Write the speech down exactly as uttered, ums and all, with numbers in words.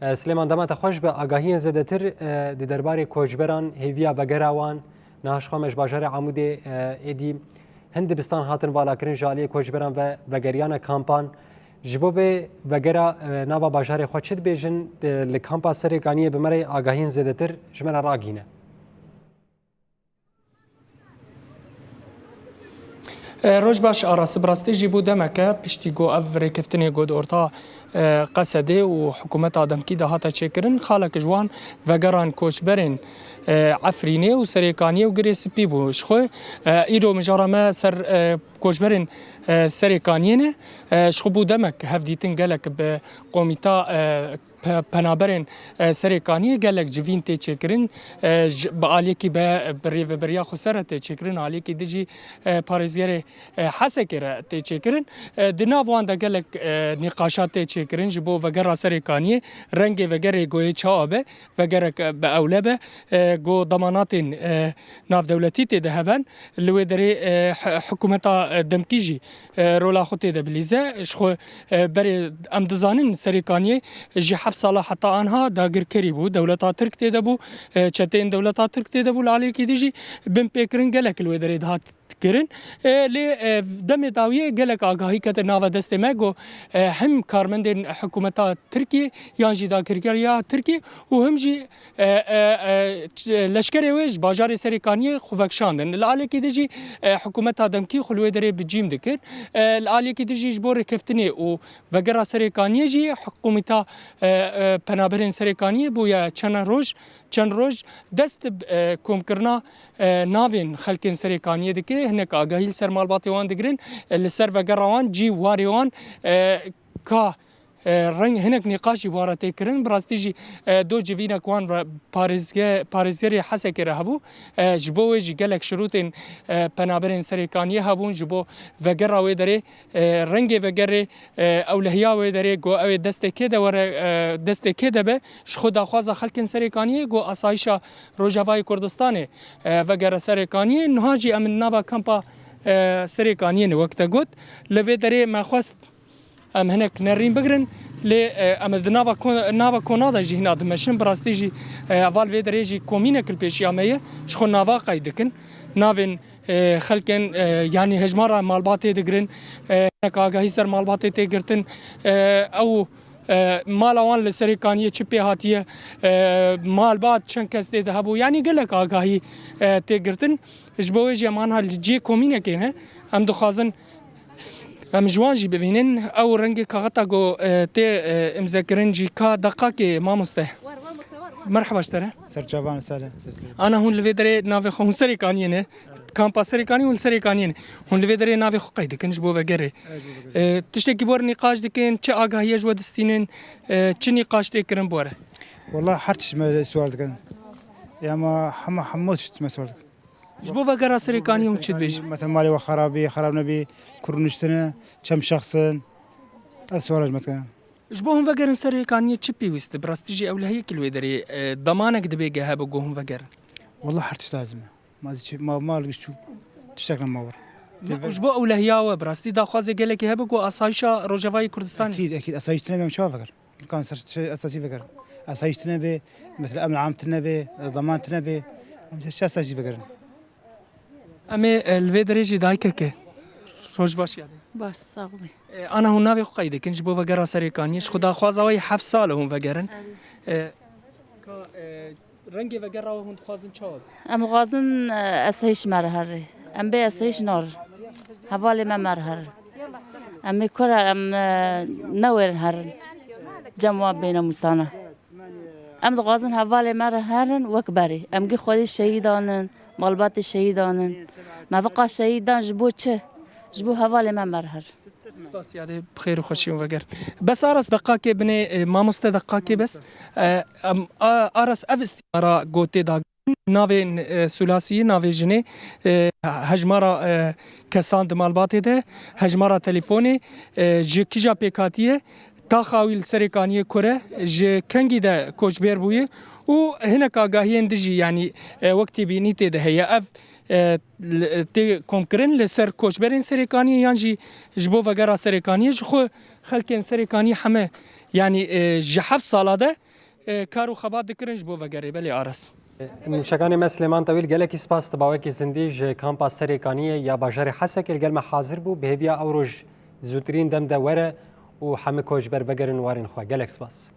E, Silêman, dema te xweş be. Agahiyên zêdetir, e, di derbarê koçberan, hêviya vegera wan, niha ji xwe me ji bajarê Amûdê, e, êdî hin dibistan hatin valakirin ji aliyê koçberan ve vegeriyane kampan. Ji bo vê vegera, e, nava bajarê xwe çi dibêjin? E, li kampa Serêkaniyê bi me re agahiyên zêdetir ji me re ragihîne. E, roj baş Aras, bi rastî jî bû demeke piştî ku ev rêkeftinê got orta, e, Qesedê û hikûmeta demkî de hate çêkirin, xalek ji wan vegeran koçberên, e, Efrînê û Serêkaniyê û Girê Spî bû. Ji xwe, e, îro mijara me ser, e, koçberên, e, Serêkaniyê ne. E, ji xwe bû demek hevdîtin gelek bi komîta, e, pe-, penaberên, e, Serêkaniyê gelek civîn tê çêkirin. E, ji, bi aliyekî be, bi rêveberiya xweser re tê çêkirin, aliyekî din jî, e, parêzgerê, e, Hesekê re tê çêkirin. E, di nav wan de gelek, e, nîqaşa tê çêkirin ji bo vegera Serêkaniyê, rengê vegerê goyê çawa be, vegerek, e, bi ewle be, e, go damanatên, e, navdewletî tê de heven, li wê derê, e, hi-, hikûmeta, e, demkî jî, e, rola xwe tê de bilîze. Ji xwe, e, berê em dizanin Serêkaniyê ji heft sala heta anha dagirkerî bû, dewleta Tirk tê de bû, e, çeteyên dewleta Tirk tê de bû, li aliyekî din jî binpêkirin gelek li wê derê dihat kirin. E, lê, e, demê dawiyê gelek agahî kete nava destê me, got, e, him karmendên hikûmeta Tirkiyê yan jî dagirkeriya Tirkiyê û him jî, e, e, e, ç-, leşkerê wê ji bajarê Serêkaniyê xwe vekişandin. Li alekî din jî, e, hikûmeta demkî xwe li wê derê bi cîm dikir. E, li alekî din jî ji bo rêkeftinê û vegera Serêkaniyê jî hikûmeta, e, e, penaberên Serêkaniyê bûye çend roj, çend roj dest bi, e, komkirina, e, navên xelkên Serêkaniyê dike. Hinek agahî li ser malbatê wan digirin, e, li ser vegera wan, cî warê wan, e, ka, e, reng hinek nîqaş jî wara tê kirin. Bi rastî jî, e, do civînek wan re parêzge-, parêzgerê Hesekê re hebû. E, ji bo wê jî gelek şirûtên, e, penaberên Serêkaniyê hebûn ji bo vegera wê derê, e, rengê vegerê, e, ewlehiya wê derê, got ew ê destê kê de were, e, destê kê de be. Ji xwe daxwaza xelkên Serêkaniyê, got asayişa Rojavayê Kurdistanê, e, vegere Serêkaniyê. Niha jî em li nava kampa, e, Serêkaniyê ne, wek te got. Li vê derê me xwest em hinek nerîn bigirin, lê, e, em di nava ko-, nava kona de jî hîna dimeşin. Bi rastî jî, e, heval vê derê jî komînek li pêşiya me ye, ji xwe nava qeyd dikin. Navên, e, xelkên, e, yanî hejmara malbatê digirin, e, hinek agahî ser malbatê tê girtin. E, ew, e, mala wan li Serêkaniyê çi pê hatiye, e, malbat çend kes tê de hebû, yanî gelek agahî, e, tê girtin. Ji bo wê jî em anha li cihê komînekê ne. Em dixwazin Em ji wan jî bibînin, ew rengê kaxeta ku, e, tê, e, îmzekirin jî ka deqakê mamoste. Merheba ji te re. Ser çavan, ser, ser, ser. Ana hûn li vê derê navê xwe, hûn Serêkaniyê ne. Kampa Serêkaniyê, hûn li Serêkaniyê ne. Hûn li vê derê navê xwe qeyd dikin ji bo vegerê. Evet, bo vegerê. E, tiştekî bor nîqaş dikin, çi agahiye ji we distînin, e, çi nîqaş tê kirin bore? Wala her tişt me sual dikin. Ya ma hema hemû tişt me sual dikin. Ji bo vegera Serêkaniyê hûn çi dibêjin? Mesela malê we xerab bî, xerab nebî, kur niştine, çem şexsin, ev suala ji me dikene. Ji bo hûn vegerin Serêkaniyê çi pêwîst e? Bi rastî jî ewlehiyekî li wê derê, e, demanek dibê ge hebe ku hûn vegerin? Wallah her tişt lazim e. Ma zî çi, ma, ma li giş çû, tiştek nema wir. Ji bo ewlehiya we bi rastî daxwazê gelekê hebe ku asayişa Rojavayê Kurdistanê. Ekîd, ekîd, asayîş tine em çawa vegerin? Kan ser çi esasî vegerin. Asayîş tine be, mesela emn am tine be, daman tine be. Em ser çi esasî vegerin? Em ê, e, li vê derê jî dayikeke. Roj baş yadê. Baş, sağ ol. E, ana hûn navê xwe qeyd dikin ji bo vegera Serêkaniyê. Ji xwe daxwaza we yê heft sal e hûn vegerin. E, ka, e, rengê vegera we hûn dixwazin çawa be? Em dixwazin, e, esayîş me re here. Em bê esayîş narin. Hevalê me me re herin. Em ê kura em, e, newêrin herin. Cem wan bêne musana. Em dixwazin hevalê me re herin wek berê. Em gî xwedî şehîdan in, malbatê şehîdan in. Me viqa şehîdan ji bo çi? Ji bo hevalê me me re herin. Spas yadê, bi xêr û xweşî hûn vegerin. Bes Aras deqakê binê, e, mamoste deqakê bes. E, em, a, Aras ev îstîmara gotê da navê, e, sulasiyê, navê jinê, e, hejmara, e, kesan di malbatê de, hejmara telefonê, e, ji kîja pêk hatiye, taxa wî li Serêkaniyê kur e, ji kengî de koçber bûye û hinek agahiyên dijî, yanî, e, wek têbînî tê de heye. Ev, e, li, tê komkirin li ser koçberên Serêkaniyê yan jî ji bo vegera Serêkaniyê, ji xwe xelkên Serêkaniyê heme Yanî e, ji heft sala de e, kar û xebat dikirin ji bo vegerê. Belê Aras. Nûşekanê me Silêman Tewîl, gelekî spas, tu bawekî zindî ji kampa Serê Kaniyê ya bajarê Hesekê li gel me hazir bû. Bi hêviya ew roj zûtirîn dem de were û hemî koçber vegerin warên xwe. Gelek spas.